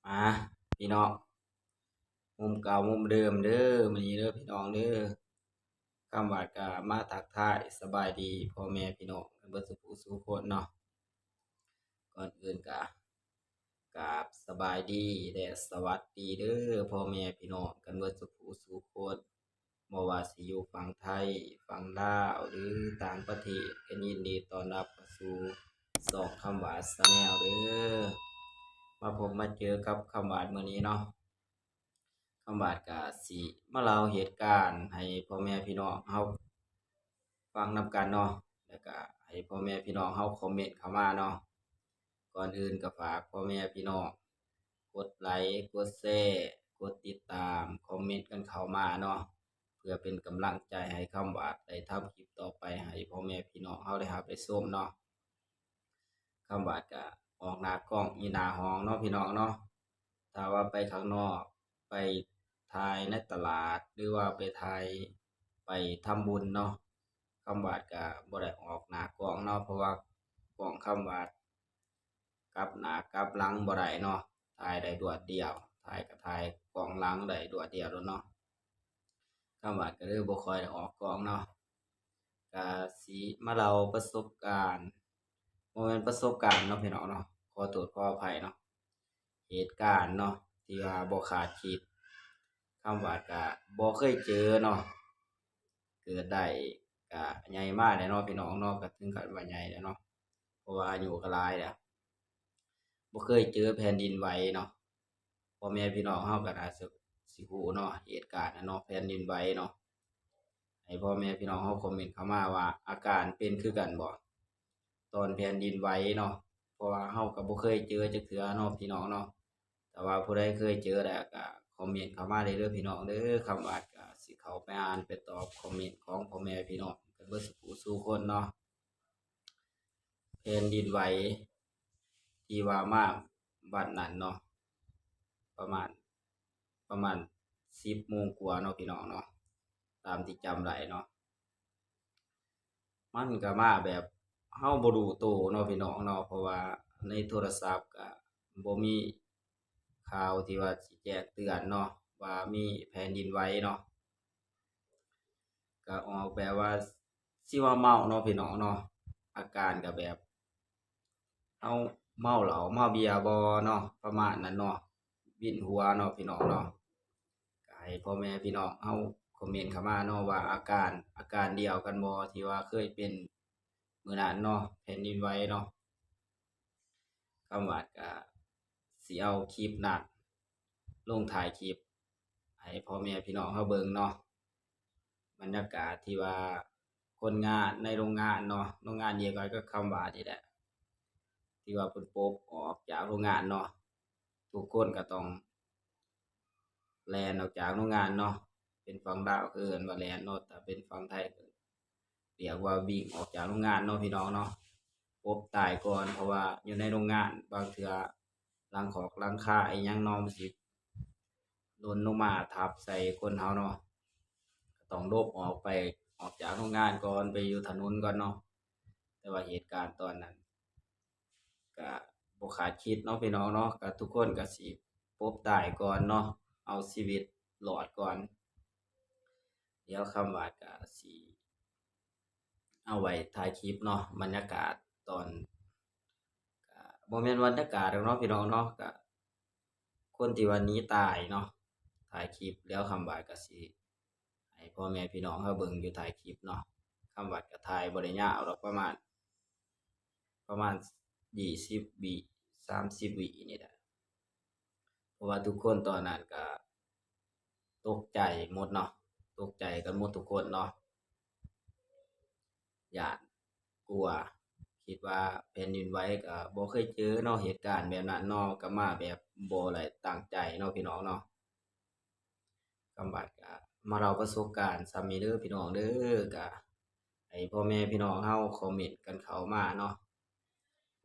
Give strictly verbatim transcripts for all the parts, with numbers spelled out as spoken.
มาพี่น้อง มุมเก่ามุมเดิมเด้อ มื้อนี้เด้อพี่น้องเด้อ คำหวาดก็มาทักทายสบายดีพ่อแม่พี่น้องกันเบิดสู่ผู้สู่คนเนาะ ก่อนอื่นก็กราบสบายดีและสวัสดีเด้อพ่อแม่พี่น้องกันเบิดสู่ผู้สู่คน บ่ว่าสิอยู่ฝั่งไทย ฝั่งลาว หรือต่างประเทศ ก็ยินดีต้อนรับเข้าสู่ช่องคำหวาดแชนแนลเด้อ มาพบมาเจอกับคำหวาดมื้อนี้เนาะ คำหวาดก็สิมาเล่าเหตุการณ์ให้พ่อแม่พี่น้องเฮาฟังนำกันเนาะ แล้วก็ให้พ่อแม่พี่น้องเฮาคอมเมนต์เข้ามาเนาะ ก่อนอื่นก็ฝากพ่อแม่พี่น้องกดไลค์ กดแชร์ กดติดตาม คอมเมนต์กันเข้ามาเนาะ เพื่อเป็นกำลังใจให้คำหวาดได้ทำคลิปต่อไปให้พ่อแม่พี่น้องเฮาได้รับได้ชมเนาะ คำหวาดก็ออกหน้ากล้องอยู่หน้าห้องเนาะพี่น้องเนาะ ถ้าว่าไปข้างนอก ไปถ่ายในตลาด หรือว่าไปถ่าย ไปทำบุญเนาะ คำหวาดก็บ่ได้ออกหน้ากล้องเนาะ เพราะว่ากล้องคำหวาดกลับหน้ากลับหลังบ่ได้เนาะ ถ่ายได้ดวดเดียว ถ่ายก็ถ่ายกล้องหลังได้ดวดเดียวโลดเนาะ คำหวาดก็เลยบ่ค่อยได้ออกกล้องเนาะ ก็สิมาเล่าประสบการณ์ บ่แม่นประสบการณ์เนาะพี่น้องเนาะ ขอโทษขออภัยเนาะ เหตุการณ์เนาะ ที่ว่าบ่คาดคิด คำหวาดก็บ่เคยเจอเนาะ เกิดได้ก็ใหญ่มาแล้วเนาะพี่น้องเนาะ ก็ถึงขั้นว่าใหญ่แล้วเนาะ เพราะว่าอายุก็หลายแล้ว บ่เคยเจอแผ่นดินไหวเนาะ พ่อแม่พี่น้องเฮาก็น่าสิ สิฮู้เนาะ เหตุการณ์น่ะเนาะ แผ่นดินไหวเนาะ ให้พ่อแม่พี่น้องเฮาคอมเมนต์เข้ามาว่าอาการเป็นคือกันบ่ ตอนแผ่นดินไหวเนาะ เพราะว่าเฮาก็บ่เคยเจอจักเทื่อเนาะพี่น้องเนาะ แต่ว่าผู้ใดเคยเจอแล้วก็คอมเมนต์เข้ามาได้เด้อพี่น้องเด้อ คำหวาดก็สิเข้าไปอ่านไปตอบคอมเมนต์ของพ่อแม่พี่น้องกันเบิดสู่ผู้สู่คนเนาะ แผ่นดินไหวที่ว่ามาบัดนั้นเนาะ ประมาณ ประมาณสิบโมงกว่าเนาะพี่น้องเนาะ ตามที่จำได้เนาะ มันก็มาแบบเฮาบ่รู้โตเนาะพี่น้องเนาะ เพราะว่าในโทรศัพท์ก็บ่มีข่าวที่ว่าสิแจ้งเตือนเนาะ ว่ามีแผ่นดินไหวเนาะ ก็ออกแบบว่าสิว่าเมาเนาะพี่น้องเนาะ อาการก็แบบ เฮาเมาเหล้าเมาเบียร์บ่เนาะ ประมาณนั้นเนาะ วินหัวเนาะพี่น้องเนาะ ก็ให้พ่อแม่พี่น้องเฮาคอมเมนต์เข้ามาเนาะ ว่าอาการ อาการเดียวกันบ่ที่ว่าเคยเป็นมื้อนั้นเนาะ แผ่นดินไหวเนาะ คำหวาดก็สิเอาคลิปนั้นลงถ่ายคลิปให้พ่อแม่พี่น้องเฮาเบิ่งเนาะ บรรยากาศที่ว่าคนงานในโรงงานเนาะ โรงงานเดียวกันกับคำหวาดนี่แหละ ที่ว่าเพิ่นปลดออกจากโรงงานเนาะ ทุกคนก็ต้องแล่นออกจากโรงงานเนาะ เป็นฝั่งลาวก็เอิ้นว่าแล่นเนาะ แต่เป็นฝั่งไทยก็เรียกว่าวิ่งออกจากโรงงานเนาะพี่น้องเนาะ ปลดตายก่อน เพราะว่าอยู่ในโรงงานบางเทื่อหลังคอกหลังคาอีหยังเนาะ มันสิหล่นลงมาทับใส่คนเฮาเนาะ ก็ต้องหลบออกไป ออกจากโรงงานก่อน ไปอยู่ถนนก่อนเนาะ แต่ว่าเหตุการณ์ตอนนั้น ก็บ่คาดคิดเนาะพี่น้องเนาะ ก็ทุกคนก็สิปลดตายก่อนเนาะ เอาชีวิตรอดก่อน เดี๋ยวคำหวาดก็สิเอาไว้ถ่ายคลิปเนาะ บรรยากาศตอน ก็บ่แม่นบรรยากาศดอกเนาะพี่น้องเนาะ ก็คนที่ว่าหนีตายเนาะ ถ่ายคลิป แล้วคำหวาดก็สิให้พ่อแม่พี่น้องเฮาเบิ่งอยู่ท้ายคลิปเนาะ คำหวาดก็ถ่ายบ่ได้ยาวดอก ประมาณ ประมาณยี่สิบวิ สามสิบวินี่แหละ เพราะว่าทุกคนตอนนั้นก็ตกใจหมดเนาะ ตกใจกันหมดทุกคนเนาะ ย้าน กลัว คิดว่าแผ่นดินไหว ก็บ่เคยเจอเนาะ เหตุการณ์แบบนั้นเนาะ ก็มาแบบบ่ได้ตั้งใจเนาะพี่น้องเนาะ คำหวาดก็มาเล่าประสบการณ์ส่ำนี้เด้อพี่น้องเด้อ ก็ให้พ่อแม่พี่น้องเฮาคอมเมนต์กันเข้ามาเนาะ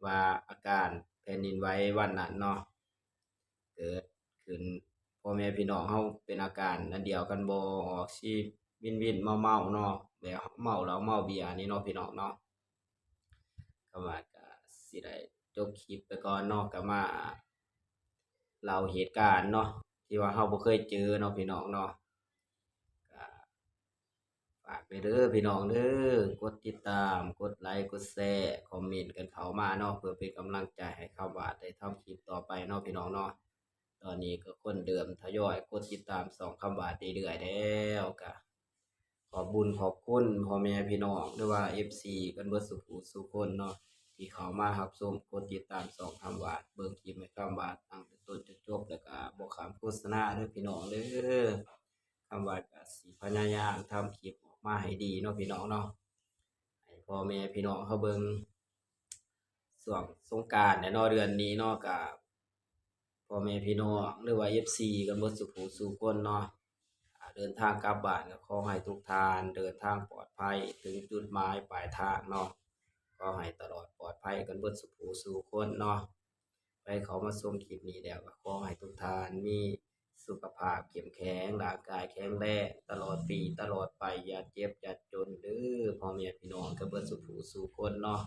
ว่าอาการแผ่นดินไหววันนั้นเนาะ เกิดขึ้น พ่อแม่พี่น้องเฮาเป็นอาการอันเดียวกันบ่ ออกสิวินๆ เมาๆ เนาะ แบบเมาเหล้าเมาเบียร์นี่เนาะพี่น้องเนาะ คำหวาดก็สิได้จบคลิปไปก่อนเนาะ ก็มา เล่าเหตุการณ์เนาะ ที่ว่าเราบ่เคยเจอเนาะพี่น้องเนาะ ก็ฝากไปเด้อพี่น้องเด้อ กดติดตาม กดไลค์ กดแชร์ คอมเมนต์กันเข้ามาเนาะ เพื่อเป็นกำลังใจให้คำหวาดได้ทำคลิปต่อไปเนาะพี่น้องเนาะ ตอนนี้ก็คนเดิมทยอยกดติดตามช่องคำหวาดเรื่อยๆแล้ว ก็ขอบบุญขอบคุณพ่อแม่พี่น้อง หรือว่า เอฟซี กันเบิดสู่ผู้สู่คนเนาะ ที่เข้ามารับชม กดติดตามช่องคำหวาด เบิ่งคลิปให้คำหวาดตั้งแต่ต้นจนจบ แล้วก็บ่ข้ามโฆษณาเด้อพี่น้องเด้อ คำหวาดก็สิพยายามทำคลิปออกมาให้ดีเนาะพี่น้องเนาะ ให้พ่อแม่พี่น้องเขาเบิ่ง ช่วงสงกรานต์เนี่ยเนาะ เดือนนี้เนาะ ก็พ่อแม่พี่น้อง หรือว่า เอฟซี กันเบิดสู่ผู้สู่คนเนาะ อ่า เดินทางกลับบ้านก็ขอให้ทุกท่านเดินทางปลอดภัยถึงจุดหมายปลายทางเนาะ ขอให้ตลอดปลอดภัยกันเบิดสู่ผู้สู่คนเนาะ ไปเขามาชมคลิปนี้แล้วก็ขอให้ทุกท่านมีสุขภาพเข้มแข็ง ร่างกายแข็งแรง ตลอดปีตลอดไป อย่าเจ็บอย่าจนเด้อพ่อแม่พี่น้องกันเบิดสู่ผู้สู่คนเนาะ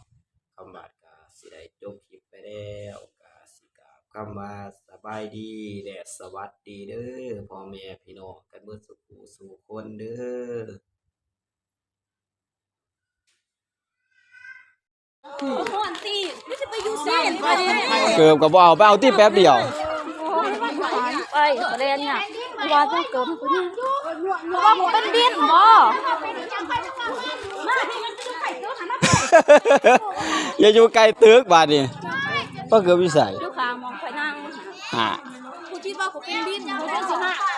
คำหวาดก็สิได้จบคลิปไปแล้ว ก็สิกล่าวคำว่าสบายดีและสวัสดีเด้อพ่อแม่พี่น้องกันเบิดสู่ผู้สู่คนเด้อ ฮ้อนติ ไม่ใช่ไปอยู่เซนไป เกือบก็บ่เอาไปเอาที่แป๊บเดียว ไปเรียนเนี่ยว่าต้องเกิดมันเป็นว่าผมเป็นบินบ่ อย่าอยู่ไกลตึกบาดนี้ป้าเกือบวิสัย ลูกค้ามองไปนั่ง อ่า กูคิดว่าผมเป็นบินกูจะสิหา